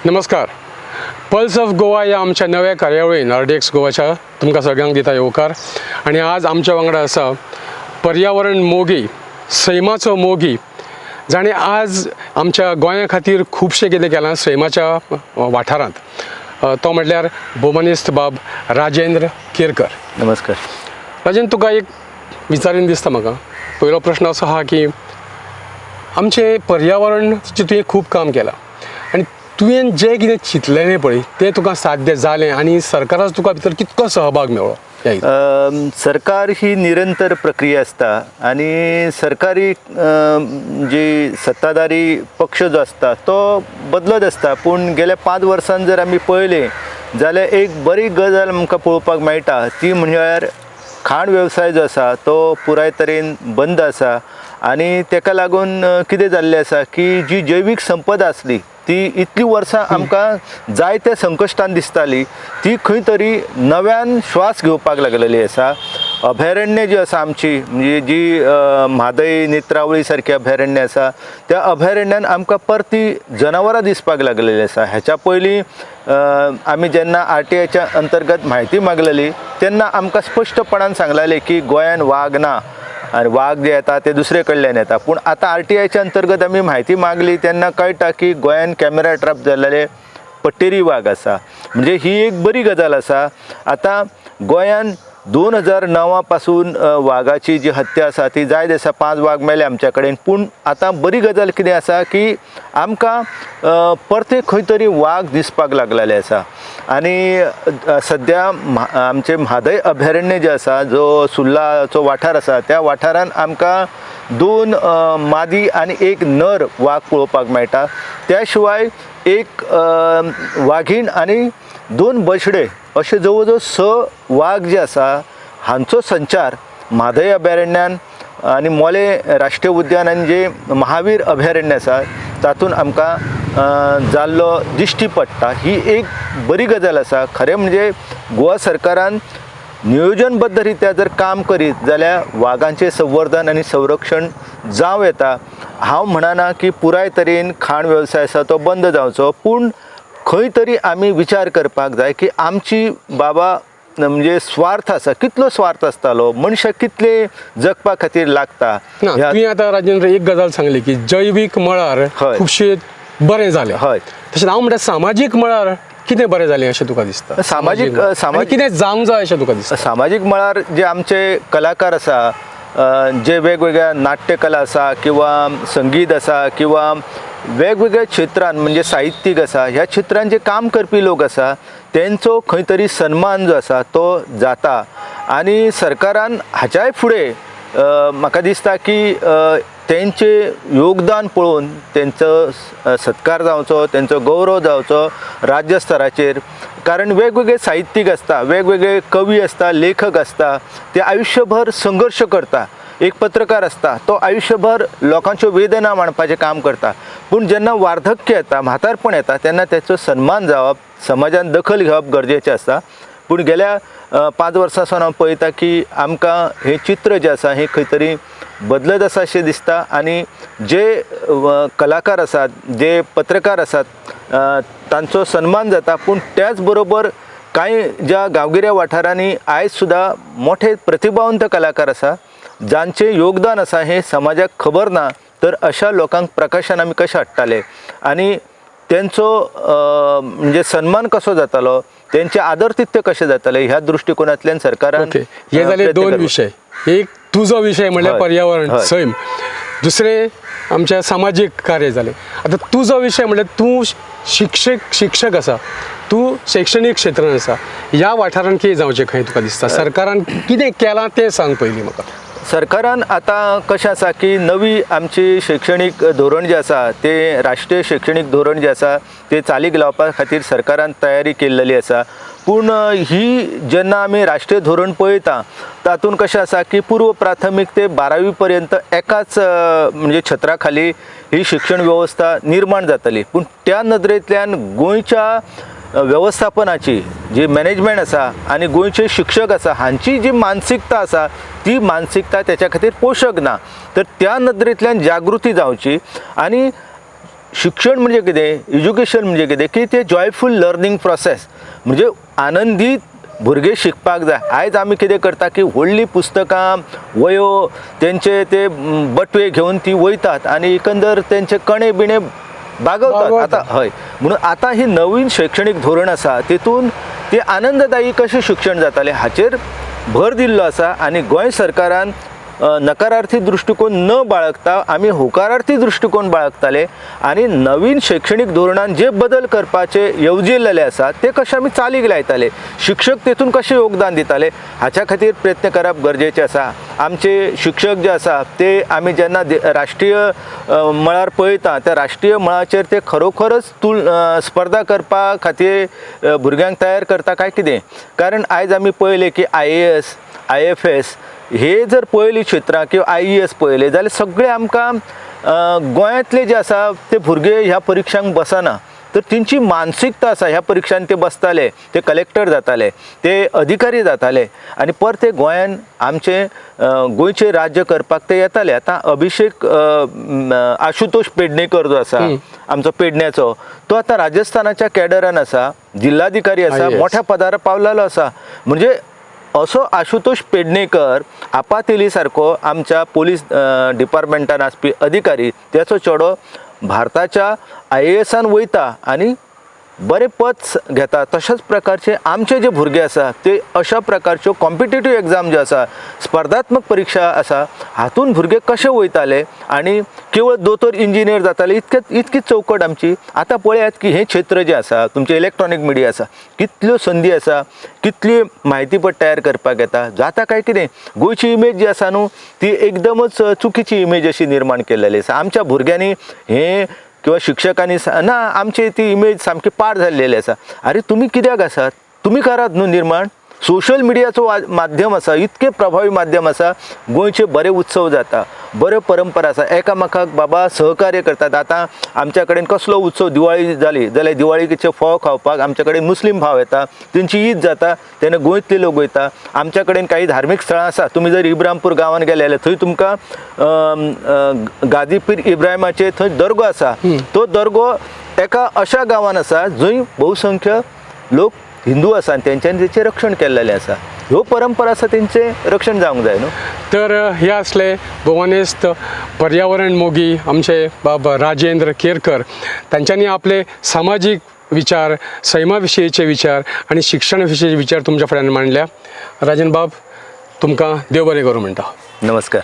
नमस्कार. Pulse of Goa ह्या आमच्या नव्या कार्यावळीन आरडीएक्स गोवाच्या तुमकां सगळ्यांक दिता येवकार. आनी आज आमच्या वांगडा आसा पर्यावरण मोगी, सैमाचो मोगी, जाणें आज आमच्या गोंया खातीर खुबशें कितें केलां सैमाच्या वाठारांत, तो म्हटल्यार भोवमानेस्त बाब राजेंद्र केरकर. नमस्कार. राजेंद्र, तुका एक विचारीन दिसता म्हाका. पयलो प्रश्न असो आहा की आमचें पर्यावरण तुवें खूब काम केलां आनी तुवें जें कितें चिंतलेलें पळय तें तुका साध्य जालें आनी सरकाराचो तुका भितर कितको सहभाग मेळ्ळो ह्या हितून? सरकार ही निरंतर प्रक्रिया आसता आनी सरकारी जी सत्ताधारी पक्ष जो आसता तो बदलत आसता. पूण गेल्या 5 वर्सान जर आमी पळयलें जाल्यार एक बरी गजाल आमकां पळोवपाक मेळटा, ती म्हणल्यार खाण वेवसाय जो आसा तो पुराय तरेन बंद आसा. आनी तेका लागून कितें जाल्लें आसा की जी जैवीक संपद आसली ती इतलीं वर्सां आमकां जायत्या संकश्टान दिसताली, ती खंय तरी नव्यान श्वास घेवपाक लागलेली आसा. अभयारण्य जी आसा आमची, म्हणजे जी म्हादय नेत्रावळी सारकी अभयारण्य आसा, त्या अभयारण्यान आमकां परती जनावरां दिसपाक लागलेली आसा. ह्याच्या पयलीं आमी जेन्ना आरटीआयच्या अंतर्गत म्हायती मागलेली तेन्ना आमकां स्पश्टपणान सांगलेलें की गोंयान वाग ना आनी वाग जे येता ते दुसरे कडल्यान येता. पूण आतां आरटीआयच्या अंतर्गत आमी म्हायती मागली तेन्ना कळटा की गोंयान कॅमेरा ट्रॅप जाल्लेले पट्टेरी वाग आसा. म्हणजे ही एक बरी गजाल आसा. आतां गोंयान 2009 पासून वागाची जी हत्या आसा ती जायत आसा. 5 वाग मेले आमच्या कडेन. पूण आतां बरी गजाल कितें आसा की आमकां परते खंय तरी वाग दिसपाक लागलेले आसा. आनी सद्या आमचें म्हादय अभयारण्य जें आसा, जो सुर्लाचो वाठार आसा, त्या वाठारान आमकां 2 मादी आनी 1 नर वाग पळोवपाक मेळटा. त्या शिवाय 1 वागीण आनी 2 बछडे अशे जवळ जवळ 6 वाग जे आसा हांचो संचार म्हादय अभयारण्यान आनी मोलें राष्ट्रीय उद्यान आनी जे महावीर अभयारण्य आसा तातूंत आमकां जाल्लो दिश्टी पडटा. ही एक बरी गजाल आसा. खरें म्हणजे गोवा सरकारान नियोजनबद्ध रित्या जर काम करीत जाल्यार वागांचें संवर्धन आनी संरक्षण जावं येता. हांव म्हणना की पुराय तरेन खाण वेवसाय आसा तो बंद जावचो, पूण खंय तरी आमी विचार करपाक जाय की आमची बाबा म्हणजे स्वार्थ आसा, कितलो स्वार्थ आसतालो, मनशाक कितले जगपा खातीर लागता. ना, तुवें आतां राजेंद्र एक गजाल सांगली की जैवीक मळार खुबशें बरें जालें. हय. तशें हांव म्हणटा सामाजीक मळार कितें बरें जालें अशें तुका दिसता? सामाजीक कितें जावंक जाय अशें तुका दिसता? सामाजीक मळार जे आमचे कलाकार आसा, जे वेगवेगळ्या नाट्यकला आसा किंवा संगीत आसा किंवा वेगवेगळ्या क्षेत्रान म्हणजे साहित्यीक आसा, ह्या क्षेत्रान जे काम करपी लोक आसा तेंचो खंय तरी सन्मान जो आसा तो जाता. आनी सरकारान हाच्याय फुडें म्हाका दिसता की तेंचें योगदान पळोवन तेंचो सत्कार जावचो, तेंचो गौरव जावचो राज्य स्तराचेर. कारण वेगवेगळे साहित्यीक आसता, वेगवेगळे कवी आसता, लेखक आसता, ते आयुश्यभर संघर्श करता. एक पत्रकार आसता तो आयुश्यभर लोकांच्यो वेदना मांडपाचें काम करता, पूण जेन्ना वार्धक्य येता, म्हातारपण येता, तेन्ना तेचो सन्मान जावप, समाजान दखल घेवप गरजेचें आसता. पूण गेल्या 5 वर्सां सावन हांव पळयता की आमकां हें चित्र जें आसा हें खंय तरी बदलत आसा अशें दिसता. आनी जे कलाकार आसात, जे पत्रकार आसात, तांचो सन्मान जाता. पूण त्याच बरोबर कांय ज्या गांवगिऱ्या वाठारांनी आयज सुद्दां मोठे प्रतिभावंत कलाकार आसा जांचें योगदान आसा हें समाजाक खबर ना, तर अशा लोकांक प्रकाशन आमी कशें हाडटाले आनी तेंचो म्हणजे सन्मान कसो जातालो, तेंचें आदरतिथ्य कशें जातालें, ह्या दृश्टिकोनांतल्यान सरकारान हे जाले 2 विशय. एक तुजो विशय म्हणल्यार पर्यावरण, सैम, दुसरें आमच्या सामाजीक कार्य जालें. आतां तुजो विशय म्हणल्यार तूं शिक्षक आसा, तूं शैक्षणीक क्षेत्रान आसा, ह्या वाठारान कितें जावचें खंय तुका दिसता? सरकारान कितें केलां तें सांग पयलीं म्हाका. सरकारान आतां कशें आसा की नवी आमची शैक्षणीक धोरण जें आसा तें राष्ट्रीय शैक्षणीक धोरण जें आसा तें चालीक लावपा खातीर सरकारान तयारी केल्लेली आसा. पूण ही जेन्ना आमी राष्ट्रीय धोरण पळयता तातूंत कशें आसा की पूर्व प्राथमीक ते 12वी पर्यंत एकाच म्हणजे छत्रा खाली ही शिक्षण वेवस्था निर्माण जातली. पूण त्या नदरेंतल्यान गोंयच्या वेवस्थापनाची जी मॅनेजमेंट आसा आनी गोंयचे शिक्षक आसा हांची जी मानसिकता आसा ती मानसिकता तेच्या खातीर पोशक ना. तर त्या नदरेंतल्यान जागृती जावची आनी शिक्षण म्हणजे कितें, एज्युकेशन म्हणजे कितें की तें जॉयफूल लर्नींग प्रोसेस, म्हणजे आनंदीत भुरगे शिकपाक जाय. आयज आमी कितें करता की व्हडलीं पुस्तकां, वयो, तेंचे ते बटवे घेवन ती वयतात आनी एकंदर तेंचे कणे बिणे बागवतात. आतां हय, म्हणून आतां ही नवीन शैक्षणीक धोरण आसा तितून ते आनंददायी कशें शिक्षण जातालें हाचेर भर दिल्लो आसा. आनी गोंय सरकारान नकारार्थी दृश्टिकोन न बाळगता आमी होकारार्थी दृश्टिकोन बाळगताले आनी नवीन शैक्षणीक धोरणान जे बदल करपाचे येवजिल्लेले आसा ते कशे आमी चालीक लायताले, शिक्षक तेतून कशें योगदान दिताले हाच्या खातीर प्रयत्न करप गरजेचें आसा. आमचे शिक्षक जे आसा ते आमी जेन्ना राष्ट्रीय मळार पळयता त्या राष्ट्रीय मळाचेर ते खरोखरच स्पर्धा करपा खातीर भुरग्यांक तयार करता काय कितें, कारण आयज आमी पळयलें की IAS, IFS हे जर पळयली क्षेत्रां किंवा IES पळयले जाल्यार सगळे आमकां गोंयांतले जे आसा ते भुरगे ह्या परिक्षांक बसना, तर तेंची मानसिकता आसा ह्या परिक्षांत ते बसताले, ते कलेक्टर जाताले, ते अधिकारी जाताले आनी परते गोंयान आमचें गोंयचें राज्य करपाक ते येताले. आतां अभिषेक आशुतोष पेडणेकर जो आसा आमचो पेडण्याचो, तो आतां राजस्थानाच्या कॅडरान आसा, जिल्हाधिकारी आसा, मोठ्या पदार पावलेलो आसा. म्हणजे असो आशुतोष पेडणेकर आपातेली सारको आमच्या पोलीस डिपार्टमेंटान आसपी अधिकारी, त्याचो चेडो भारताच्या IASान वयता आनी बरें पद घेता. तशाच प्रकारचे आमचे जे भुरगे आसा ते अशा प्रकारच्यो कॉम्पिटेटीव एग्जाम ज्यो आसा, स्पर्धात्मक परिक्षा आसा, हातून भुरगे कशे वयताले आनी केवळ दोतोर इंजिनियर जाताले इतकी चौकट आमची. आतां पळयात की हें क्षेत्र जें आसा तुमचें इलेक्ट्रॉनीक मिडिया आसा, कितल्यो संदी आसा, कितली म्हायतीपट तयार करपाक येता, जाता काय कितें. गोंयची इमेज जी आसा न्हू ती एकदमच चुकीची इमेज अशी निर्माण केलेली आसा. आमच्या भुरग्यांनी हें किंवा शिक्षकांनी ना आमची ती इमेज सामकी पाड जाल्लेली आसा. अरे तुमी कित्याक आसात, तुमी करात न्हू निर्माण. सोशल मिडियाचो माध्यम आसा, इतकें प्रभावी माध्यम आसा, गोंयचे बरे उत्सव जाता, बऱ्यो परंपरा आसा, एकामेकाक बाबा सहकार्य करतात. आतां आमच्या कडेन कसलो उत्सव, दिवाळी जाली जाल्यार दिवाळीचे फोव खावपाक आमच्या कडेन मुस्लीम भाव येता, तेंची ईद जाता तेन्ना गोंयतले लोक वयता. आमच्या कडेन काही धार्मीक स्थळां आसा, तुमी जर इब्रामपूर गांवान गेले जाल्यार थंय तुमकां गादीपीर इब्राहिमाचे थंय दर्गो आसा, तो दर्गो एका अशा गांवान आसा जंय बहुसंख्य लोक हिंदू आसा आनी तेंच्यांनी तेचें रक्षण केल्लेलें आसा. ह्यो परंपरा आसा तेंचें रक्षण जावंक जाय न्हू. तर हे असले भोवनेस्त पर्यावरण मोगी आमचे बाबा राजेंद्र केरकर, तांच्यांनी आपले सामाजीक विचार, सैमा विशयीचे विचार आनी शिक्षणा विशयीचे विचार तुमच्या फुड्यान मांडल्या. राजेंद्र बाब, तुमकां देव बरें करूं म्हणटा. नमस्कार.